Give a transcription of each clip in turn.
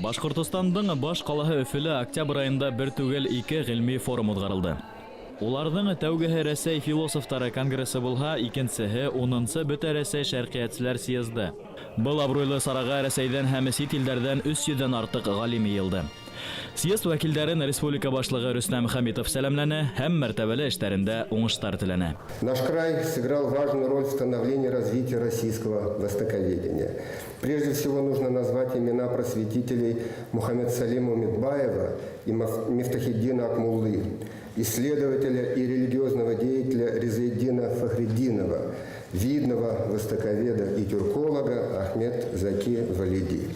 Башҡортостандың баш ҡалаһы Өфөлә октябрь айында бер түгел, ике ғилми форум уҙғарылды. Уларҙың тәүгеһе Рәсәй философтары конгрессы булһа, икенсеһе 10-нсы Бөтә Рәсәй шәрҡиәтселәр съезды. Был абруйлы сараға Рәсәйҙән һәм сит илдәрҙән 300-ҙән артыҡ ғалим йыйылды. Съезд вәкилдәрен республика башлығы Рөстәм Хәмитов сәләмләне һәм мәртәбәле эштәрендә уңыштар теләне. Наш край сыграл важную роль в становлении и развитии российского востоковедения. Прежде всего нужно назвать имена просветителей Мухаммед Салима Уметбаева и Мифтахиддина Акмуллы, исследователя и религиозного деятеля Резаиддина Фахриддинова, видного востоковеда и тюрколога Ахмед Заки Валиди.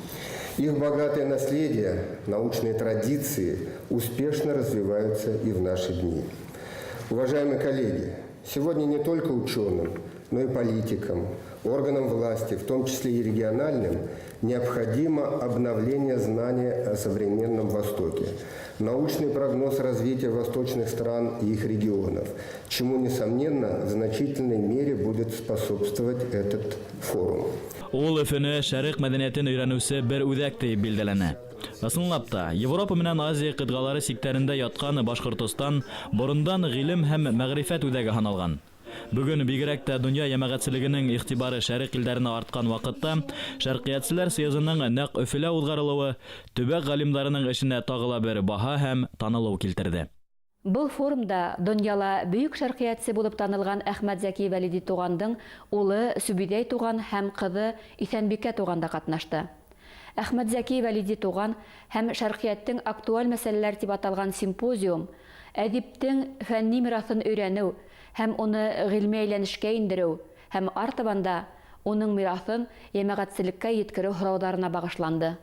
Их богатое наследие, научные традиции успешно развиваются и в наши дни. Уважаемые коллеги, сегодня не только ученым, но и политикам, органам власти, в том числе и региональным, необходимо обновление знания о современном Востоке, научный прогноз развития восточных стран и их регионов, чему, несомненно, в значительной мере будет способствовать этот форум. Ул Өфөнө шәреҡ мәҙәниәтен өйрәнеүсе бер үҙәк тип билдәләне. Ысынлап та, Европа менән Азия ҡитғалары сиктәрендә ятҡан Башҡортостан борондан ғилем һәм мәғрифәт үҙәге һаналған. Бөгөн бигерәк тә донъя йәмәғәтселегенең иғтибары шәреҡ илдәренә артҡан ваҡытта шәрҡиәтселәр съезының нәҡ Өфөлә уҙғарылыуы төбәк ғалимдарының эшенә тағы ла бер баһа һәм танылыу килтерҙе. Был форумда донъяла бөйөк шәрҡиәтсе булып танылған Әхмәт Зәки Вәлиди туғандың улы Сүбиҙәй туған һәм ҡыҙы Иҫәнбикә туған да ҡатнашты. Әхмәт Зәки Вәлиди туған һәм шәрҡиәттең актуаль мәсьәләләр тип аталған симпозиум әҙиптең фәнни мираҫын өйрәнеү һәм уны ғилми әйләнешкә индереү һәм артабан да уның мираҫын йәмәғәтселеккә еткереү һорауҙарына бағышланды.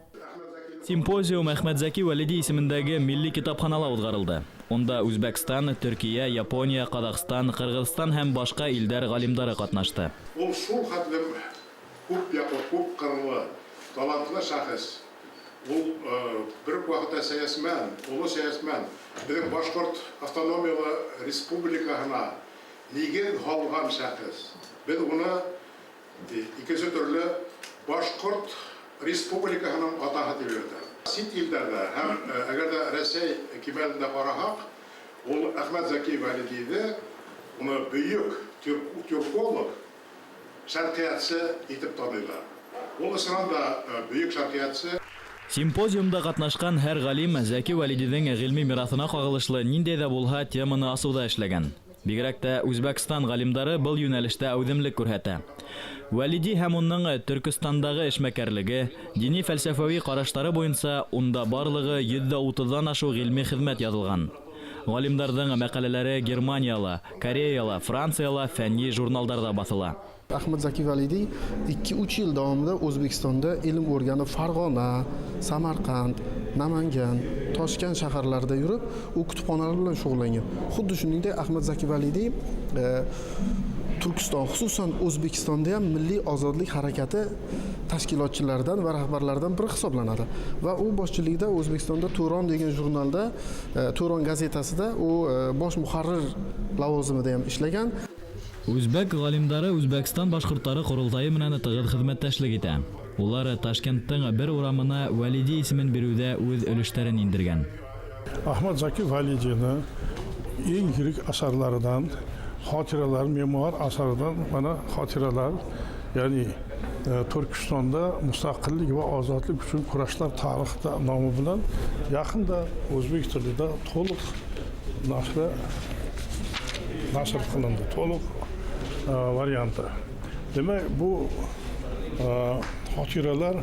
Симпозиум Әхмәт Зәки Вәлиди исемендәге милли китапханала уҙғарылды. Унда Үзбәкстан, Төркиә, Япония, Ҡаҙағстан, Ҡырғыҙстан һәм башҡа илдәр ғалимдары ҡатнашты. Ул шул хәтлем күп яҡлы, күп ҡырлы, талантлы шәхес. Ул бер үк ваҡытта сәйәсмән, оло сәйәсмән. Беҙҙең Башҡорт автономиялы республикаһына нигеҙ һалған шәхес. Беҙ уны икенсе төрлө Башҡорт республикаһының атаһы тип йөрөтәбеҙ. Сит илдәрҙә һәм әгәр ҙә Рәсәй кимәлендә ҡараһаҡ, ул Әхмәт Зәки Вәлидиҙе уны бөйөк тюрколог, шәрҡиәтсе итеп таныйлар. Ул ысыннан да бөйөк шәрҡиәтсе. Симпозиумда ҡатнашҡан һәр ғалим Зәки Вәлидиҙең ғилми мираҫына ҡағылышлы ниндәй ҙә булһа теманы асыуҙа эшләгән. Бигерәк тә Үзбәкстан ғалимдары был йүнәлештә әүҙемлек күрһәтә. Вәлиди һәм уның Төркөстандағы эшмәкәрлеге, дини фәлсәфәүи ҡараштары буйынса унда барлығы 130-ҙан ашыу ғилми хеҙмәт яҙылған. Ғалимдарҙың мәҡәләләре Германияла, Кореяла, Францияла фәнни журналдарҙа баҫыла. Ahmad Zaki Validiy 2-3 yil davomida O'zbekistonda ilm o'rganib, Farg'ona, Samarqand, Namangan, Toshkent shaharlarida yurib, u kutubxonalar bilan shug'ullangan. Xuddi shuningdek Ahmad Zaki Validiy Turkiston, xususan O'zbekistonda ham milliy ozodlik harakati tashkilotchilaridan va rahbarlaridan biri hisoblanadi. Va u boshchiligida O'zbekistonda Turon degan jurnalda, Turon gazetasida u bosh muharrir lavozimida ham ishlagan. Үзбәк ғалимдары Үзбәкстан башҡорттары ҡоролтайы менән тығыҙ хеҙмәттәшлек итә. Улар Ташкенттың бер урамына Вәлиди исемен биреүҙә үҙ өлөштәрен индергән. Ahmad Zaki Validiyni eng yirik asarlaridan xotiralar, memuar asaridan mana xotiralar, ya'ni Turkistonda mustaqillik va ozodlik uchun kurashlar tarixida nomi bilan yaqinda o'zbek tilida to'liq nashr qilindi, to'liq varianti. Demak, bu xotiralar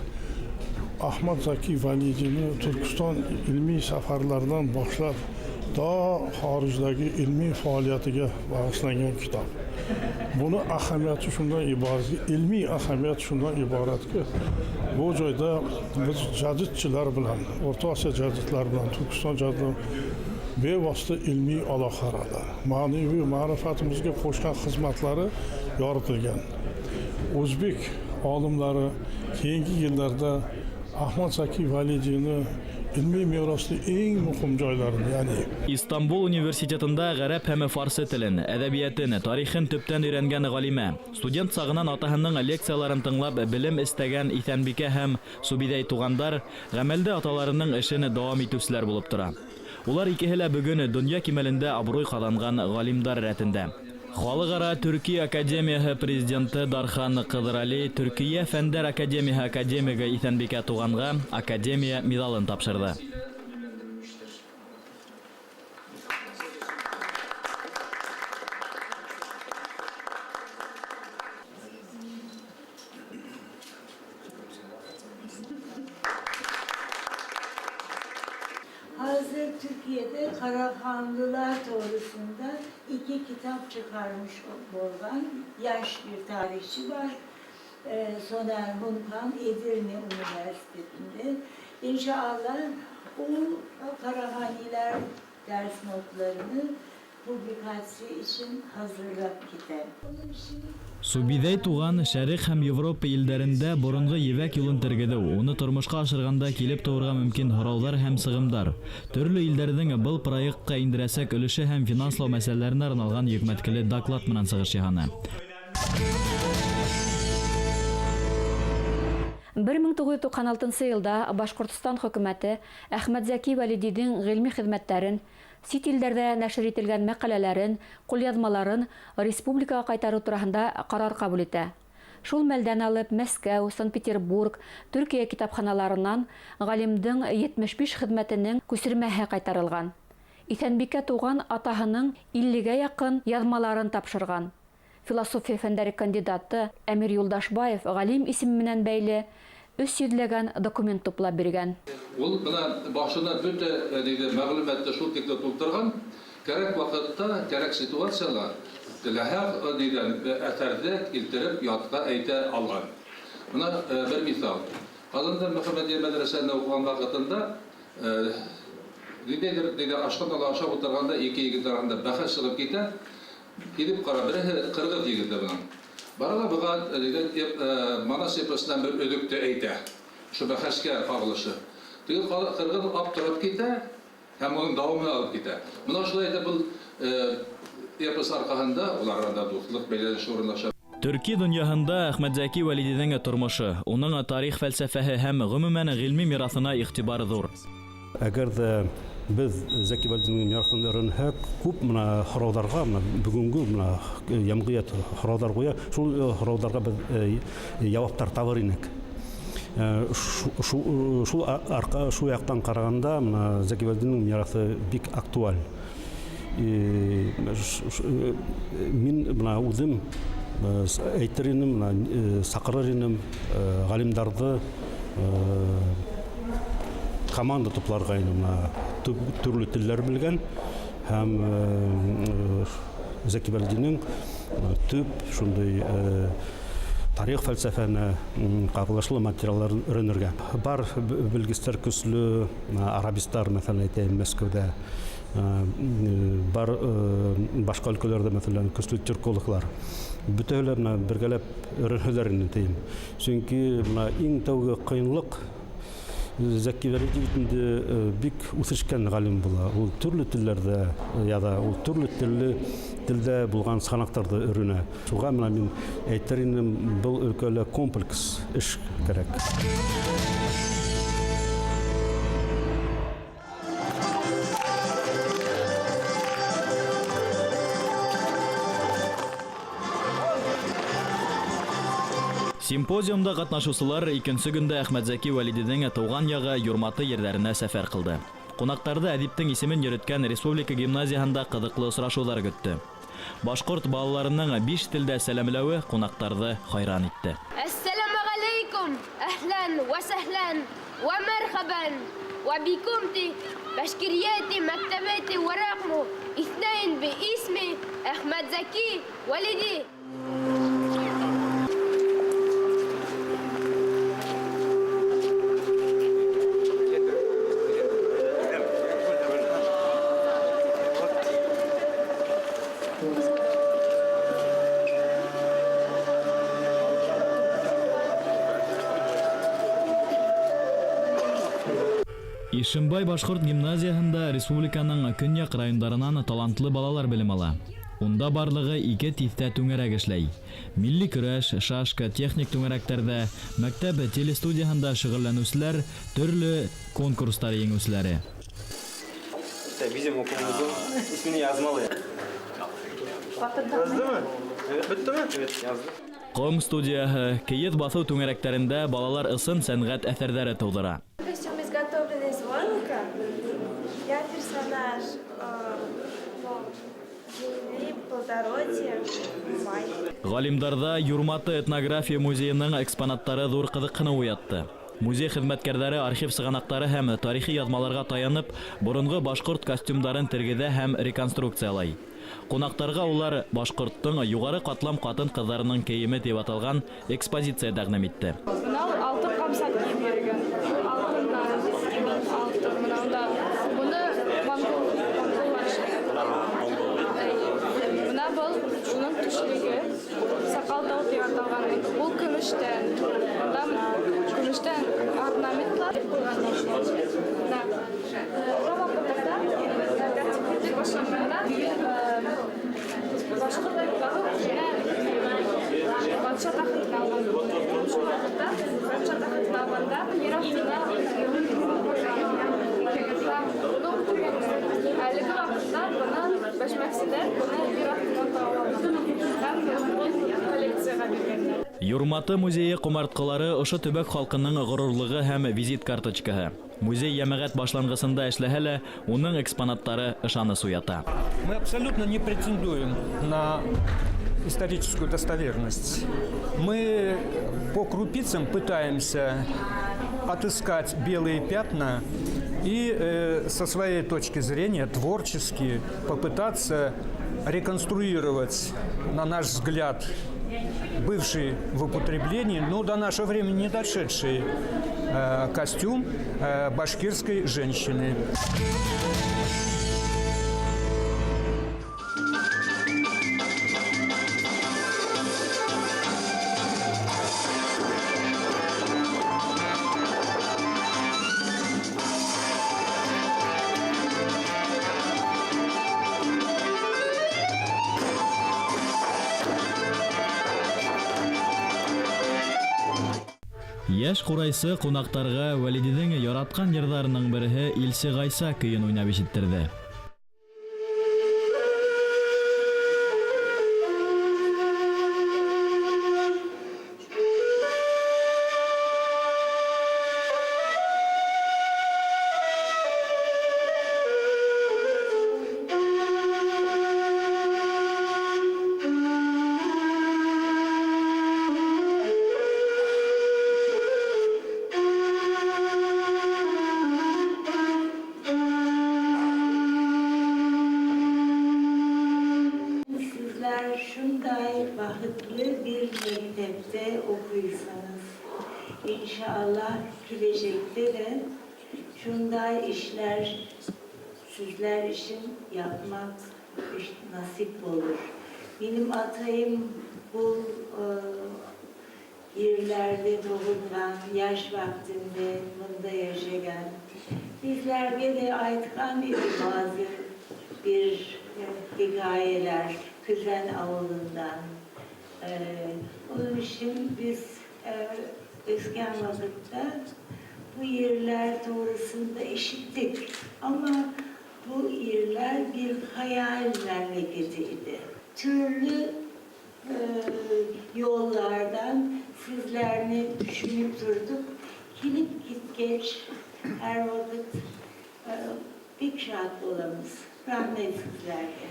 Ahmad Zaki Validiyni Turkiston ilmiy safarlaridan boshlab to xorijdagi ilmiy faoliyatiga bag'ishlangan kitob. Buni ahamiyati shundan iboratki, ilmiy ahamiyati shundan iboratki, bu joyda biz jadidchilar bilan, O'rta Osiyo jadidlari bilan, Turkiston jadidlari bevosita ilmiy aloqalarda, ma'naviy ma'rifatimizga qo'shgan xizmatlari yoritilgan. O'zbek olimlari keyingi yillarda Ahmad Zaki Validiyni Ilmiy merosning eng muhim joylarini, ya'ni Истанбул университетында ғәрәп һәм фарсы телен, әҙәбиәтен, тарихын төптән өйрәнгән ғалимә, студент сағынан атаһының лекцияларын тыңлап белем эстәгән Иҫәнбикә һәм Субиҙәй туғандар ғәмәлдә аталарының эшен дауам итеүселәр булып тора. Улар икеһе лә бөгөн донъя кимәлендә абруй ҡаҙанған ғалимдар рәтендә. Халыҡ-ара Төрки академияһы президенты Дархан Ҡыҙырали Төркиә Фәндәр академияһы академигы Иҫәнбикә туғанға академия миҙалын тапшырҙы. Hazır Türkiye'de Karahanlılar doğrusunda 2 kitap çıkarmış olan yaş bir tarihçi var. Soner Munkan Edirne Üniversitesi'nde. İnşallah o Karahaniler ders notlarını publikasyon için hazırlap gider. Субиҙәй туған Шәрех һәм Европа илдәрендә боронғо ебәк юлын тергеҙеү, уны тормошҡа ашырғанда килеп тыуырға мөмкин һорауҙар һәм сығымдар, төрлө илдәрҙең был проектҡа индерәсәк өлөшө һәм финанслау мәсьәләләренә арналған йөкмәткеле доклад менән сығыш яһаны. 1996 йылда Башҡортостан хөкүмәте Әхмәтзәки Вәлидиҙең ғилми хеҙмәттәрен, сит илдәрҙә нәшер ителгән мәҡәләләрен, ҡулъяҙмаларын республикаға ҡайтарыу тураһында ҡарар ҡабул итә. Шул мәлдән алып Мәскәү, Санкт-Петербург, Төркиә китапханаларынан ғалимдың 75 хеҙмәтенең күсермәһе ҡайтарылған. Иҫәнбикә туған атаһының 50-гә яҡын яҙмаларын тапшырған. Философия фәндәре кандидаты Әмир Юлдашбаев ғалим исеме менән бәйле 300-ләгән документ туплап биргән. Ул бына башына бөтә мәгълүматты шул тикле тултырған, кәрәк ваҡытта, кәрәк ситуацияла теләһә әҫәрҙе килтереп ятҡа әйтә алған. Бына бер миҫал. Ҡазанда Мөхәммәдиә мәҙрәсәһендә уҡыған ваҡытында ниндәйҙер ашханала ашап ултырғанда ике егет араһында бәхәс сығып китә. Килеп ҡара, береһе ҡырғыҙ егете бының. Бара ла быға Манас эпосынан бер өҙөктө әйтә. Ошо бәхәскә ҡағылышы. Теге ҡырғыҙ аптырап китә һәм уның дауамын алып китә. Бына шулай итеп был эпос арҡаһында улар араһында дуҫлыҡ бәйләнеше урынлаша. Төрки донъяһында Әхмәтзәки Вәлидиҙең тормошо, уның тарих фәлсәфәһе һәм ғөмүмән ғилми мираҫына иғтибар ҙур. Әгәр ҙә беҙ Зәки Вәлидиҙең мираҫын өйрәнһәк, күп мына һорауҙарға, мына бөгөнгө мына йәмғиәт һорауҙар ҡуя, шул һорауҙарға беҙ яуаптар табыр инек. Шул арҡа, шул яҡтан ҡарағанда, мына Зәки Вәлидиҙең мираҫы бик актуаль. Мин мына үҙем әйтер инем, мына саҡырыр инем ғалимдарҙы команда тупларға инем, мына төрлө телдәр белгән һәм Зәки Вәлидиҙең төп шундай тарих фәлсәфәһенә ҡағылышлы материалдарын өйрәнергә. Бар белгестәр көслө, арабистар, мәҫәлән, әйтәйем, Мәскәүҙә, бар башҡа өлкәләрҙә, мәҫәлән, көслө тюркологлар. Бөтәһе лә мына бергәләп өйрәнһәләр инде тием. Сөнки мына иң тәүге ҡыйынлыҡ Зәки Вәлиди бит инде бик үҫешкән ғалим була. Ул төрлө телдәрҙә яҙа, ул төрлө телдә булған сығанаҡтарҙы өйрәнә. Шуға мына мин әйтер инем, был өлкәлә комплекс эш кәрәк. Симпозиумда ҡатнашыусылар икенсе көндә Әхмәтзәки Вәлидиҙең тыуған яғы Юрматы ерҙәренә сәфәр ҡылды. Ҡунаҡтарҙы әҙиптең исемен йөрөткән республика гимназияһында ҡыҙыҡлы осрашыуҙар көттө. Башҡорт балаларының 5 телдә сәләмләүе ҡунаҡтарҙы хайран итте. Ассаламу алейкум, әһлән вә сәһлән вә мәрхәбән вә бикумти башкирияти мәктәбәти вә рәҡму иҫнәйн би исми Әхмәтзәки Вәлиди. Ишембай башҡорт гимназияһында республиканың көньяҡ райондарынан талантлы балалар белем ала. Унда барлығы 2 тиҫтә түңәрәк эшләй. Милли көрәш, шашка, техник түңәрәктәрҙә, мәктәп телестудияһында шөғөлләнеүселәр, төрлө конкурстар еңеүселәре. İşte bizim okulumuzun ismini yazmalı. Yazdı mı? Evet. Bitti mi? Evet, yazdı. Ҡом студияһы, кейеҙ баҫыу түңәрәктәрендә балалар ысын сәнғәт әҫәрҙәре тыуҙыра. Костюм изготовлен из войлока. Я персонаж земли, плодородия, май. Ғалимдарҙа Юрматы этнография музейының экспонаттары ҙур ҡыҙыҡһыныу уятты. Музей хеҙмәткәрҙәре архив сығанаҡтары һәм тарихи яҙмаларға таянып, боронғо башҡорт костюмдарын тергеҙә һәм реконструкциялай. Ҡунаҡтарға улар башҡорттоң юғары ҡатлам ҡатын-ҡыҙҙарының кейеме тип аталған экспозиция тәҡдим итте. Бына ул алтын ҡамсат кейеп йөрөгән. Алтыннан, алтын, бына унда быны монголлар эшләгән. Бына был уның түшлеге, саҡал тау тип аталған. Ул көмөштән, унда көмөштән орнаментлар ҡуйғандар. Бына ваҡыттарҙа тәртипһеҙлек башланғанда башҡорт үҙенә батша тәхетен алған. Шул ваҡытта батша тәхетен алғанда ер аҫтына уны үлтергәндәр. Әлеге ваҡытта быны бәшмәкселәр быны ер аҫтынан таба алған һәм был коллекцияға биргәндәр. Юрматы музейы ҡомартҡылары ошо төбәк халҡының ғорурлығы һәм визит карточкаһы. Музей йәмәғәт башланғысында эшләһә лә, уның экспонаттары ышаныс уята. Мы абсолютно не претендуем на историческую достоверность. Мы по крупицам пытаемся отыскать белые пятна и со своей точки зрения творчески попытаться реконструировать, на наш взгляд, бывший в употреблении, но до нашего времени не дошедший костюм башкирской женщины. Йәш ҡурайсы ҡунаҡтарға Вәлидиҙең яратҡан йырҙарының береһе Илсе Ғайса көйөн уйнап ишеттерҙе. Şunday baxıtlı bir mektepte okuysanız, inşallah gelecekte de şunday işler sizler için yapmak nasip olur. Benim atayım bu yerlerde doğulgan, yaş vaktinde bunda yaşayan, bizlerge de aytkan idi bazı bir hikayeler Küzen avlundan. Onun için biz eski vakitte bu yerler doğrusunda işittik. Ama bu yerler bir hayal memleketiydi. Türlü yollardan sizlerini düşünüp durduk. Gelip git geç her vakit pek şad olamız. Rahmet sizlerge.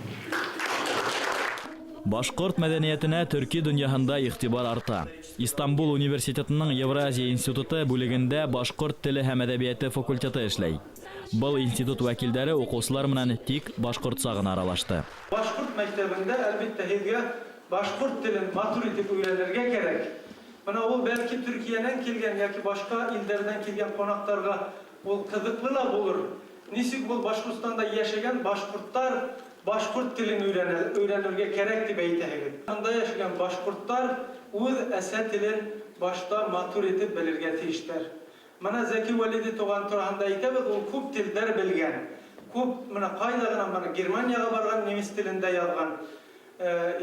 Башҡорт мәҙәниәтенә төрки донъяһында иғтибар арта. Истанбул университетының Евразия институты бүлегендә башҡорт теле һәм әҙәбиәте факультеты эшләй. Был институт вәкилдәре уҡыусылар менән тик башҡортса ғына аралашты. Башҡорт мәктәбендә әлбиттә һеҙгә башҡорт телен матур итеп өйрәнергә кәрәк. Бына ул бәлки Төркиәнән килгән йәки башҡа илдәрҙән килгән ҡунаҡтарға ул ҡыҙыҡлы ла булыр. Нисек был Башҡортостанда йәшәгән башҡорттар башҡорт телен өйрәнергә кәрәк тип әйтәһегеҙ. Анда йәшәгән башҡорттар үҙ әсә телен башта матур итеп белергә тейештәр. Менә Зәки Вәлиди туган тураһында әйтәбез, ул күп телләр белгән. Күп, менә кайда гына, менә Германиягә барган, немец телендә язган,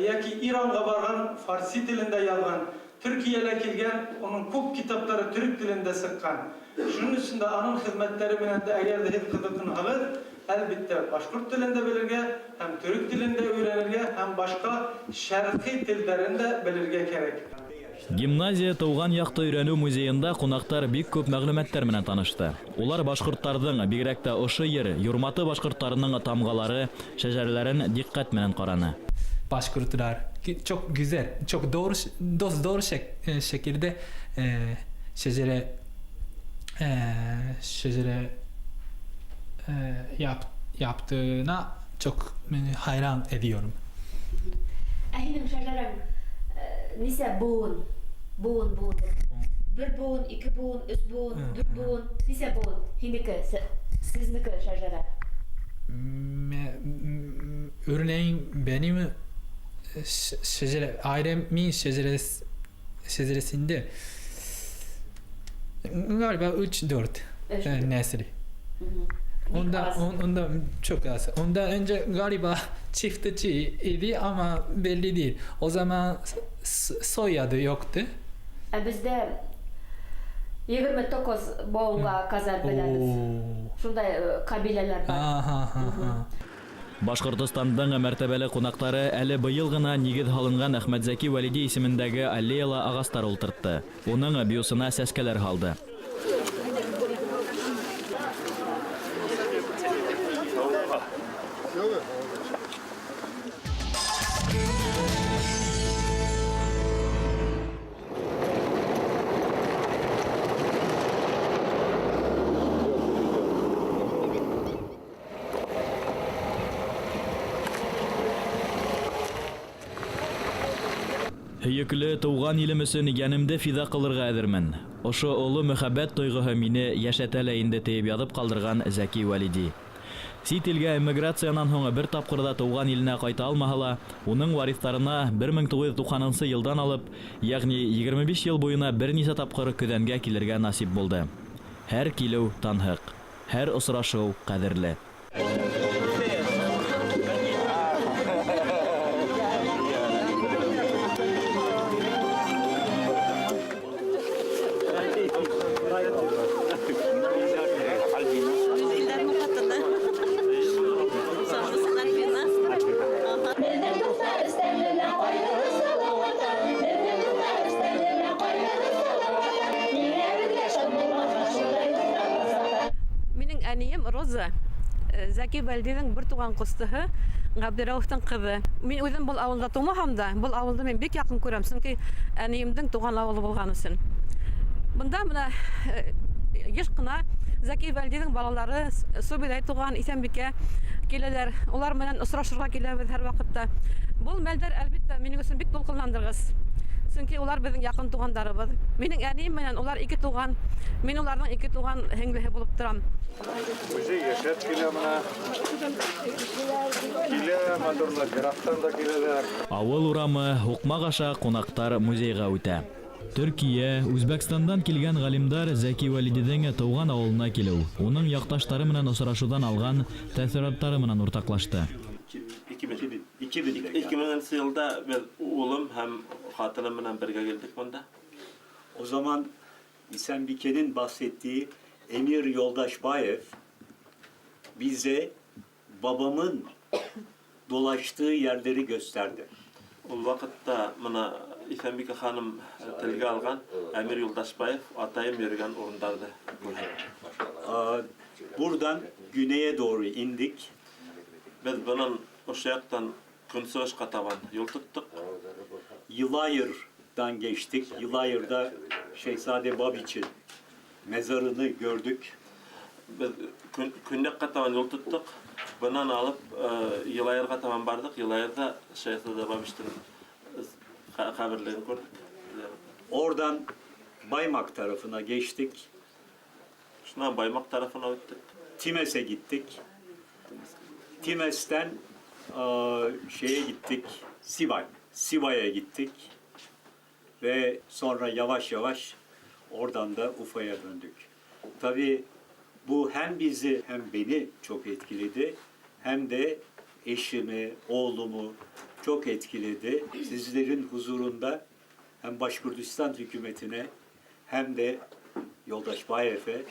яки Иранга барган, фарси телендә язган, Төркиялә килгән, уның күп китаплары төрек телендә сыккан. Шуның өчен дә аның хезмәтләре белән дә әгәр дә һез кызыкынһагыз, әлбиттә, башкорт телен дә белергә һәм төрек телен дә өйрәнергә һәм башка шәркый телләрен дә белергә кәрәк. Гимназия туган якты өйрәнү музеенда кунактар бик күп мәгълүматлар менән танышты. Улар башкортларның, бигрәк тә ошо ер, Юрматы башкортларының тамгалары, шәҗәрәләрен дикъкать менән караны. Başkurtlar çok güzel, çok doğru, dost doğru şekilde şecere şecere yaptığına çok hayran ediyorum. Ә һинең шәжәрәң нисә буын? Буын, буын. Бер буын, ике буын, өс буын, дүрт буын. Нисә буын? Һинеке, сезнеке шәжәрә. Örneğin benim şecere, ailemin şeceresinde galiba 3-4 nesli. Onda çok az. Ondan önce galiba çiftçi idi ama belli değil. O zaman soyadı yoktu. Бездә 29 буынга кадәр беләбез. Шундай кабиләләр бар. Башкортостандың мәртәбәле кунаклары әле быел гына нигеҙ һалынған Әхмәтзәки Вәлиди исемендәге аллеяла ағастар ултыртты. Уның бюсына сәскәләр һалды. Һөйөклө тыуған илем өсөн йәнемде фиҙа ҡылырға әҙермен. Ошо оло мөхәббәт тойғоһо мине йәшәтә лә инде тиеп яҙып ҡалдырған Зәки Вәлиди. Сит илгә эмиграциянан һуң бер тапҡыр ҙа тыуған иленә ҡайта алмаһа ла, уның вариҫтарына 1990 йылдан алып, йәғни 25 йыл буйына бер нисә тапҡыр Көҙәнгә килергә насип булды. Һәр килеү танһыҡ, һәр осрашыу ҡәҙерле. Роза, Зәки Вәлидиҙең бер туған ҡустыһы, Ғәбдерәүефтең ҡыҙы. Мин үҙем был ауылда тыумаһам да, был ауылды мин бик яҡын күрәм, сөнки әнейемдең тыуған ауылы булған өсөн. Бында бына йыш ҡына Зәки Вәлидиҙең балалары Субиҙай туған, Иҫәнбикә киләләр. Улар менән осрашырға киләбеҙ һәр ваҡытта. Был мәлдәр, әлбиттә, минең өсөн бик тулҡынландырғыс. Сөнки улар беҙҙең яҡын туғандарыбыҙ. Минең әнейем менән улар ике туған, мин уларҙың ике туған һеңлеһе булып торам. Музей йәшәп килә мына. Килә матурлар, йыраҡтан да киләләр. Ауыл урамы, һуҡмаҡ аша ҡунаҡтар музейға үтә. Төркиә, Үзбәкстандан килгән ғалимдар Зәки Вәлидиҙең тыуған ауылына килеү, уның яҡташтары менән осрашыуҙан алған тәьҫораттары менән уртаҡлашты. 2000 yılda ben oğlum hem hatırımla birge geldik bunda. O zaman İsenbike'nin bahsettiği Emir Yoldaşbayev bize babamın dolaştığı yerleri gösterdi. O vakitte bana İsenbike Hanım tilge algan Emir Yoldaşbayev atayım yürügen orundardı. Buradan güneye doğru indik. Biz bunun Uşaktan Künsoğuşqa taban yol tuttuk. Yılayır'dan geçtik. Yılayır'da Şehzade Babiç'in mezarını gördük. Biz Kündek'e taban yol tuttuk. Bundan alıp Yılayır'a taban bardık. Yılayır'da Şehzade Babiç'in kabirlerini gördük. Oradan Baymak tarafına geçtik. Şundan Baymak tarafına gittik. Times'e gittik. Times'ten şeye gittik, Sivay. Sivay'a gittik ve sonra yavaş yavaş oradan da Ufa'ya döndük. Tabii bu hem bizi hem beni çok etkiledi hem de eşimi, oğlumu çok etkiledi. Sizlerin huzurunda hem Başkurdistan hükümetine hem de Yoldaş Bayef'e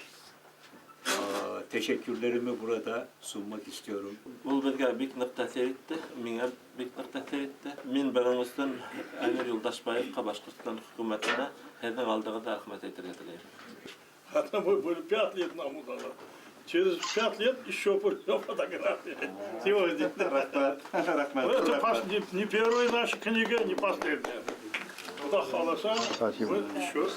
teşekkürlerimi burada sunmak istiyorum. Ул беҙгә бик ныҡ тәьҫир итте, миңа бик ныҡ тәьҫир итте. Мин бының өсөн Әмир Юлдашбаевҡа, Башҡортостан хөкүмәтенә һеҙҙең алдығыҙҙа рәхмәт әйтергә теләйем. Это мы были 5 лет нам дала. Через 5 лет еще придем фотографии. Сегодня. Рәхмәт. Рәхмәт. Ну, это не первая наша книга, не последняя. Xudo xohlasa, мы еще.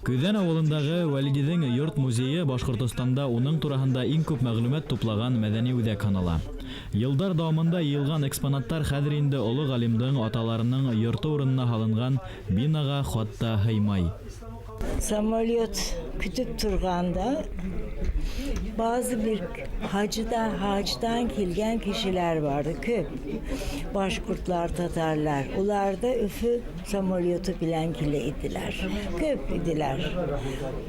Көҙән ауылындағы Вәлидиҙең йорт музейы Башҡортостанда уның тураһында иң күп мәғлүмәт туплаған мәҙәни үҙәк һанала. Йылдар дауамында йыйылған экспонаттар хәҙер инде оло ғалимдың аталарының йорто урынына һалынған бинаға хатта һыймай. Самолет күтеп торғанда bazı bir hacıda hacdan kelgan kishilar vardı ko'p Başkurtlar, Tatarlar. Ular da Üfü samolyotu bilen kile idiler. Köp idiler.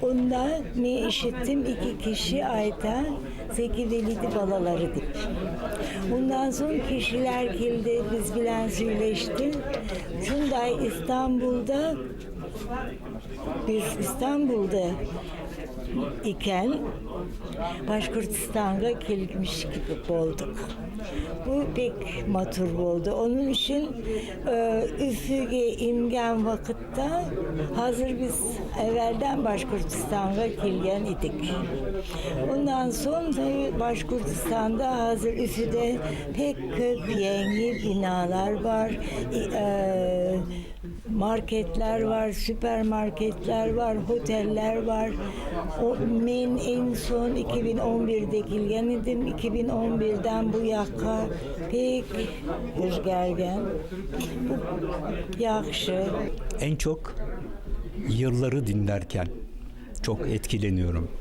Onda ne işittim iki kişi ayta Zeki Velidi balaları dip. Ondan sonra kişiler geldi, biz bilen söyleşti. Şunday İstanbul'da biz İstanbul'da iken Başkurtistan'a gelmiş gibi olduk. Bu pek matur oldu. Onun için Üfüge imgen vakitte hazır biz evvelden Başkurtistan'a gelgen idik. Ondan sonra tabii Başkurtistan'da hazır Üfü'de pek köp yeni binalar var. Marketler var, süpermarketler var, oteller var. O, men en son 2011'de kelgan edim. 2011'den bu yoqqa pek o'zgargan. Bu yaxshi. En çok yırları dinlerken çok etkileniyorum.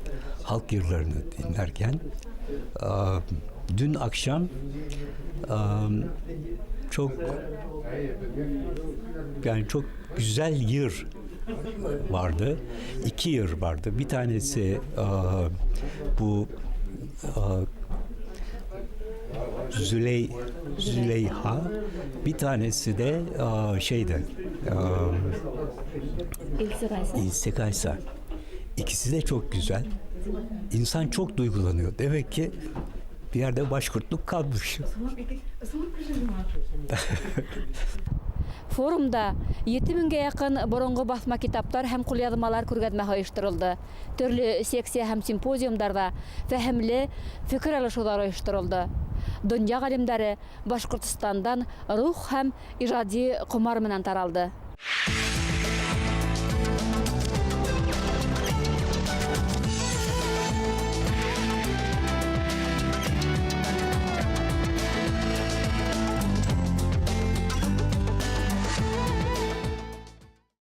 Halk yırlarını dinlerken. Dün akşam çok yani çok güzel yır vardı. İki yır vardı. Bir tanesi bu Züleyha, bir tanesi de şeydi İlse Kaysa. İlse Kaysa. İkisi de çok güzel. İnsan çok duygulanıyor. Demek ki bir yerde başkurtluk kalmış. Форумда 7000гә яҡын боронғо баҫма китаптар һәм ҡулъяҙмалар күргәҙмәһе ойошторолдо. Төрлө секция һәм симпозиумдарҙа фәһемле фекер алышыуҙар ойошторолдо. Донъя ғалимдары Башҡортостандан рух һәм ижади ҡомар менән таралды.